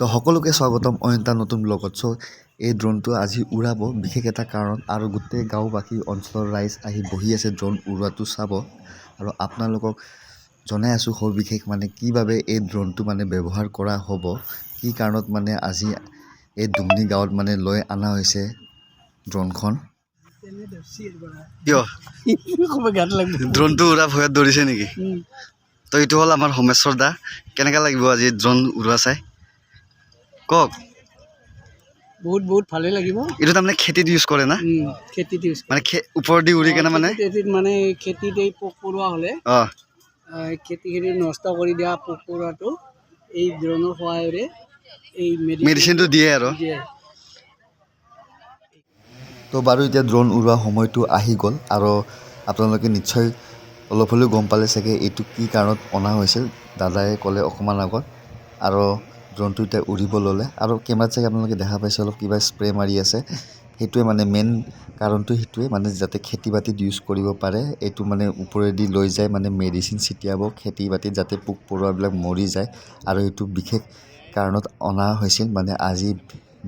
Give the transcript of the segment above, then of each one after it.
তো সকলোকে স্বাগতম অইন এটা নতুন ব্লগত। চ' এই ড্ৰোনটো আজি উৰাব বিশেষ এটা কাৰণত আৰু গোটেই গাঁওবাসী অঞ্চলৰ ৰাইজ আহি বহি আছে ড্ৰোন উৰোৱাটো চাব। আৰু আপোনালোকক জনাই আছোঁ সবিশেষ মানে কি বাবে এই ড্ৰোনটো মানে ব্যৱহাৰ কৰা হ'ব, কি কাৰণত মানে আজি এই দুমনি গাঁৱত মানে লৈ অনা হৈছে ড্ৰোনখন। কিয় ড্ৰোনটো উৰা ভয়ত দৌৰিছে নেকি? তো এইটো হ'ল আমাৰ সোমেশ্বৰ দা। কেনেকুৱা লাগিব আজি ড্ৰোন উৰোৱা চাই, কওক? বহুত বহুত ভালেই লাগিব। এইটো তাৰমানে খেতিত ইউজ কৰে না? খেতিত ইউজ। মানে ওপৰেদি উৰি কেনে মানে খেতিত মানে খেতিত এই পোক পৰুৱা হ'লে খেতি খেতি নষ্ট কৰি দিয়া পোক পৰুৱাটো এই ড্ৰোনৰ সহায়েৰে এই মেডিচিনটো দিয়ে আৰু দিয়ে। তো বাৰু এতিয়া ড্ৰোন উৰোৱা সময়টো আহি গ'ল আৰু আপোনালোকে নিশ্চয় অলপ হ'লেও গম পালে চাগে এইটো কি কাৰণত অনা হৈছিল। দাদাই ক'লে অকণমান আগত। আৰু ড্ৰোনটো এতিয়া উৰিব ল'লে আৰু কেমেৰাত চাগে আপোনালোকে দেখা পাইছে অলপ কিবা স্প্ৰে মাৰি আছে। সেইটোৱে মানে মেইন কাৰণটো সেইটোৱে, মানে যাতে খেতি বাতিত ইউজ কৰিব পাৰে। এইটো মানে ওপৰেদি লৈ যায়, মানে মেডিচিন ছিটিয়াব খেতি বাতিত যাতে পোক পৰুৱাবিলাক মৰি যায়। আৰু এইটো বিশেষ কাৰণত অনা হৈছিল, মানে আজি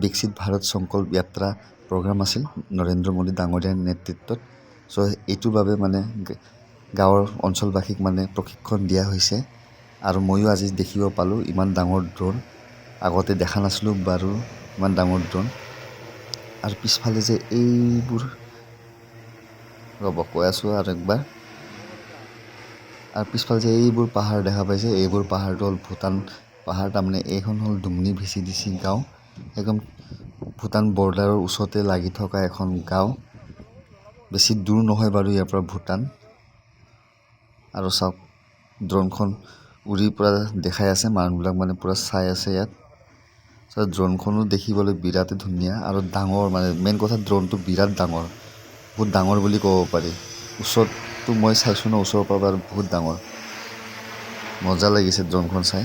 বিকশিত ভাৰত সংকল্প যাত্ৰা প্ৰগ্ৰাম আছিল নৰেন্দ্ৰ মোদী ডাঙৰীয়াৰ নেতৃত্বত। চ' এইটোৰ বাবে মানে গাঁৱৰ অঞ্চলবাসীক মানে প্ৰশিক্ষণ দিয়া হৈছে। আৰু ময়ো আজি দেখিব পালোঁ ইমান ডাঙৰ ড্ৰোন, আগতে দেখা নাছিলোঁ বাৰু ইমান ডাঙৰ ড্ৰোন। আৰু পিছফালে যে এইবোৰ, ৰ'ব কৈ আছোঁ আৰু একবাৰ। আৰু পিছফালে যে এইবোৰ পাহাৰ দেখা পাইছে, এইবোৰ পাহাৰটো হ'ল ভূটান পাহাৰ। তাৰমানে এইখন হ'ল দুমনি ভিচিডিচি গাঁও, একদম ভূটান বৰ্ডাৰৰ ওচৰতে লাগি থকা এখন গাঁও। বেছি দূৰ নহয় বাৰু ইয়াৰ পৰা ভূটান। আৰু চাওক ড্ৰোনখন উৰি পূৰা দেখাই আছে, মানুহবিলাক মানে পূৰা চাই আছে ইয়াত। ড্ৰোনখনো দেখিবলৈ বিৰাট ধুনীয়া আৰু ডাঙৰ, মানে মেইন কথা ড্ৰোনটো বিৰাট ডাঙৰ, বহুত ডাঙৰ বুলি ক'ব পাৰি। ওচৰততো মই চাইছোঁ ন, ওচৰৰ পৰা বাৰু বহুত ডাঙৰ, মজা লাগিছে ড্ৰোনখন চাই।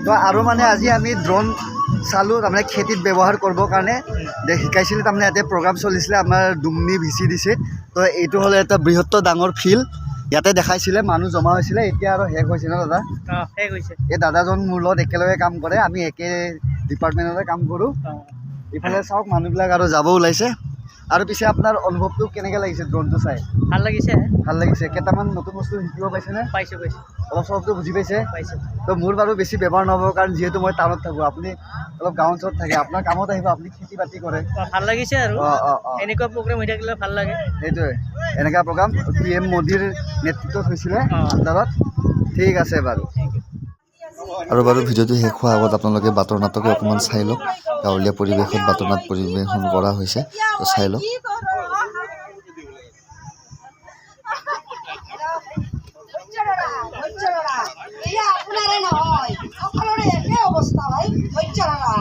তো আৰু মানে আজি আমি ড্ৰোন চালোঁ, তাৰমানে খেতিত ব্যৱহাৰ কৰিবৰ কাৰণে শিকাইছিলে, তাৰমানে ইয়াতে প্ৰগ্ৰাম চলিছিলে আমাৰ দুমনি ভিচিডিচিত। তো এইটো হ'লে এটা বৃহত্তৰ ডাঙৰ ফিল্ড, ইয়াতে দেখাইছিলে, মানুহ জমা হৈছিলে। এতিয়া আৰু শেষ হৈছে ন দাদা? শেষ হৈছে। এই দাদাজন মোৰ লগত একেলগে কাম কৰে, আমি একে ডিপাৰ্টমেণ্টতে কাম কৰোঁ। ইফালে চাওক মানুহবিলাক আৰু যাব ওলাইছে। আৰু পিছে আপোনাৰ অনুভৱটো কেনেকৈ লাগিছে ড্ৰোনটো চাই? ভাল লাগিছে। ভাল লাগিছে। কেইটামান নতুন বস্তু শিকিব পাইছেনে? পাইছোঁ পাইছোঁ। অলপ চলপতো বুজি পাইছে? পাইছোঁ। তো মোৰ বাৰু বেছি ব্যৱহাৰ নহ'ব, কাৰণ যিহেতু মই টাউনত থাকোঁ, আপুনি অলপ গাঁও অঞ্চলত থাকে, আপোনাৰ কামত আহিব, আপুনি খেতি বাতি কৰে। ভাল লাগিছে আৰু অঁ অঁ অঁ এনেকুৱা প্ৰগ্ৰেম হৈ থাকিলে ভাল লাগে। সেইটোৱে, এনেকুৱা প্ৰগ্ৰাম পি এম মোদীৰ নেতৃত্বত হৈছিলে আণ্ডাৰত। ঠিক আছে বাৰু। আৰু বাৰু ভিডিঅ'টো শেষ হোৱাৰ আগত আপোনালোকে বাটৰ নাটকে অকণমান চাই লওক। গাঁৱলীয়া পৰিৱেশত বাটৰ নাট পৰিৱেশন কৰা হৈছে, তো চাই লওক। ধৈৰ্য ধৰা, এয়া আপোনাৰে নহয়, সকলোৰে একে অৱস্থা ভাই, ধৈৰ্য ধৰা।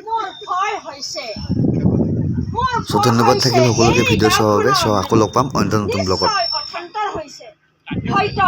মোৰ ভয় হৈছে। মোৰ চ' ধন্যবাদ থাকিল সকলোকে ভিডিঅ' চোৱাৰ বাবে। চ' আকৌ লগ পাম অন্য নতুন ব্লগত। নিশ্চয় অথন্তৰ হৈছে হয়তো।